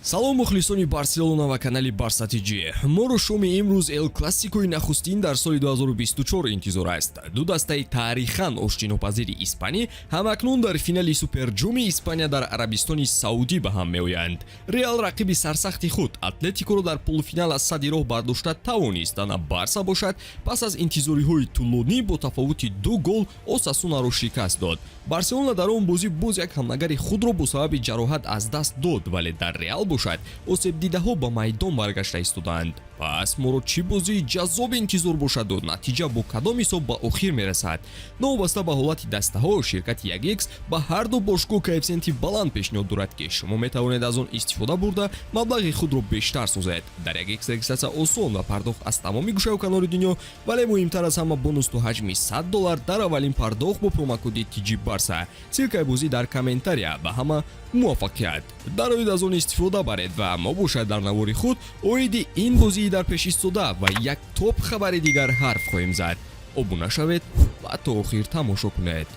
Салом, мухлисони Барселона ва канали Барса ТЖ. Моро шоми имрӯз Эл Классикои нахустин дар соли 2024 интизор аст. Ду дастаи таърихан оштинопазири испанӣ ҳамакнун дар финали Суперҷоми Испания дар Арабистони Саудӣ ба ҳам меоянд. Реал рақиби сарсахти худ Атлетикоро дар полуфинал аз садди роҳ бардошта тавонист. Ана Барса бошад, пас аз интизориҳои тӯлонӣ бо тафовути ду гол Осасунаро шикаст дод. Барселона дар он бозӣ боз як ҳамлагари худро бо сабаби ҷароҳат аз даст дод, вале дар Реал бошад, осебдидаҳо ба майдон баргашта истодаанд. Пас моро чӣ бозии ҷаззоб интизор бошаду натиҷа бо кадом ҳисоб ба охир мерасад? Новобаста ба ҳолати дастаҳо, ширкати 1x ба ҳар ду бошгоҳ коэффисиенти баланд пешниҳод дорад, ки шумо метавонед аз он истифода бурда, маблағи худро бештар созед. Дар 1x регистратсия осон ва пардохт аз тамоми гӯшаву канори дунё, вале муҳимтар аз ҳама, бонус то ҳаҷми 100 доллар дар аввалин пардохт бо промокоди TG Барса. Ссылкаи бозӣ дар комментария. Ба ҳама муваффақият! Дароид, аз он истифода баред ва мо бошад, дар навори худ оиди ин бозии дар пеш истода ва як топ хабари дигар ҳарф хоҳем зад. Обуна шавед ва то охир тамошо кунед.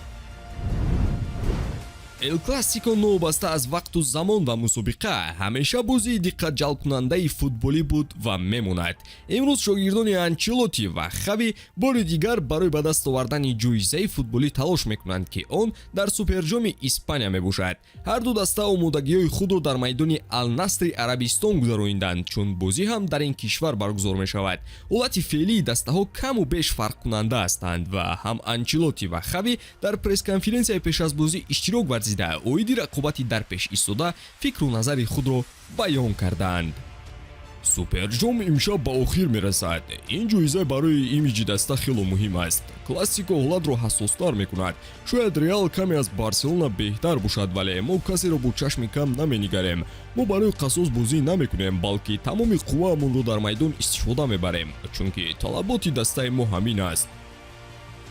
Эл Классико новобаста аз вақту замон ва мусобиқа ҳамеша бозии диққатҷалбкунандаи футболӣ буд ва мемонад. Имрӯз шогирдони Анчелоти ва Хави бори дигар барои ба даст овардани ҷоизаи футболӣ талош мекунанд, ки он дар Суперҷоми Испания мебошад. Ҳар ду даста омодагиҳои худро дар майдони Алнасри Арабистон гузарониданд, чун бозӣ ҳам дар ин кишвар баргузор мешавад. Ҳолати феълии дастаҳо каму беш фарқкунанда ҳастанд ва ҳам Анчелоти ва Хави дар пресс-конференсияи пеш аз бозӣ иштирок варзида, оиди рақобати дар пеш истода фикру назари худро баён кардаанд. Суперҷом имшаб ба охир мерасад. Ин ҷоиза барои имиҷи даста хело муҳим аст. Классико ҳолатро ҳассостар мекунад. Шояд Реал каме аз Барселона беҳтар бошад, вале мо касеро бо чашми кам наменигарем. Мо барои қасос бозӣ намекунем, балки тамоми қувваамонро дар майдон истифода мебарем, чунки талаботи дастаи мо ҳамин аст.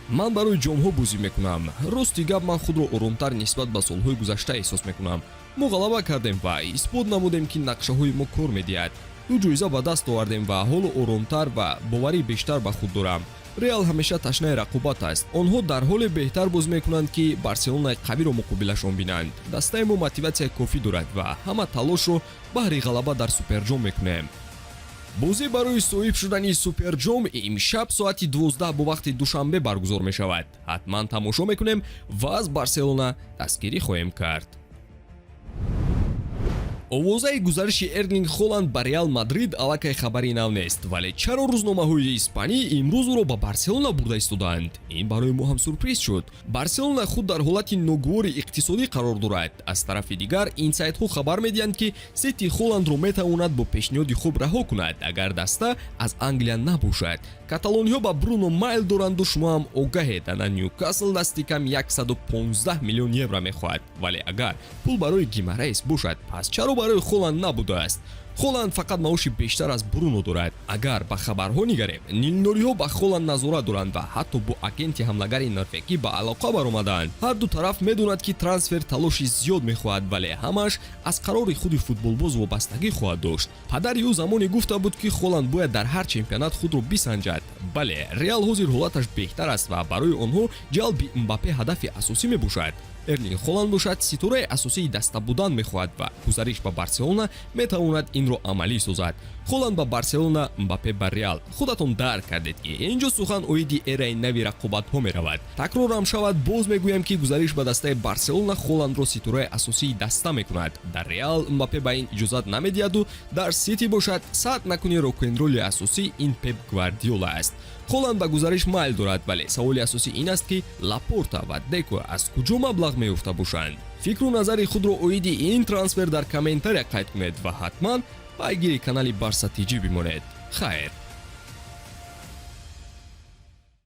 Ман барои ҷомҳо бозӣ мекунам. Рости гап, ман худро оромтар нисбат ба солҳои гузашта эҳсос мекунам. Мо ғалаба кардем ва исбот намудем, ки нақшаҳои мо кор медиҳад. Ду ҷоиза ба даст овардем ва ҳоло оромтар ва боварии бештар ба худ дорам. Реал ҳамеша ташнаи рақобат аст. Онҳо дар ҳоле беҳтар боз мекунанд, ки Барселонаи қавиро муқобилашон бинанд. Дастаи мо мотиватсияи кофӣ дорад ва ҳама талошро баҳри ғалаба дар Суперҷом мекунем. Бозӣ барои соҳиб шудани Суперҷом имшаб соати 12 бо вақти Душанбе баргузор мешавад. Ҳатман тамошо мекунем ва аз Барселона дастгирӣ хоҳем кард. Овозаи гузариши Эрлинг Холанд ба Реал Мадрид аллакай хабари нав нест, вале чаро рӯзномаҳои испанӣ имрӯз ӯро ба Барселона бурда истодаанд? Ин барои мо ҳам сюрприз шуд. Барселона худ дар ҳолати ногувори иқтисодӣ қарор дорад. Аз тарафи дигар, инсайдҳо хабар медиҳанд, ки Сити Холандро метавонад бо пешниҳоди хуб раҳо кунад, агар даста аз Англия набошад. Каталониҳо ба Бруно майл доранду шумо ҳам огаҳед. Ана Ньюкасл дасти кам 115 миллион евро мехоҳад, вале агар пул барои Гимарайс бошад, пас чаро барои Холанд набудааст? Холанд фақат маоши бештар аз Бруно дорад. Агар ба хабарҳо нигарем, нилнориҳо ба Холанд назорат доранд ва ҳатто бо агенти ҳамлагари норвегӣ ба алоқа баромаданд. Ҳар ду тараф медонад, ки трансфер талоши зиёд мехоҳад, вале ҳамаш аз қарори худи футболбоз вобастагӣ хоҳад дошт. Падари ӯ замоне гуфта буд, ки Холанд бояд дар ҳар чемпионат худро бисанҷад. Бале, Реал ҳозир ҳолаташ беҳтар аст ва барои онҳо ҷалби Мбаппе ҳадафи асосӣ мебошад. Эрлинг Холанд бошад, ситораи асосии даста будан мехоҳад ва гузариш ба Барселона метавонад инро амалӣ созад. Холанд ба Барселона, Мбаппе ба Реал. Худатон дарк кардед, ки ин ҷо сухан оиди эраи нави рақобатҳо меравад. Такрорам шавад, боз мегӯям, ки гузариш ба дастаи Барселона Холандро ситораи асосии даста мекунад. Дар Реал Мбаппе ба ин иҷозат намедиҳаду дар Сити бошад, сад накуни рок-н-ролли асосӣ ин Пеп Гвардиола аст. Холанд ба гузариш майл дорад, вале саволи асосӣ ин аст, ки Лапорта ва Деко аз куҷо маблағ меёфта бошанд? Фикру назари худро оиди ин трансфер дар комментария қайд кунед ва ҳатман пайгири канали Барса ТЖ бимонед. Хайр.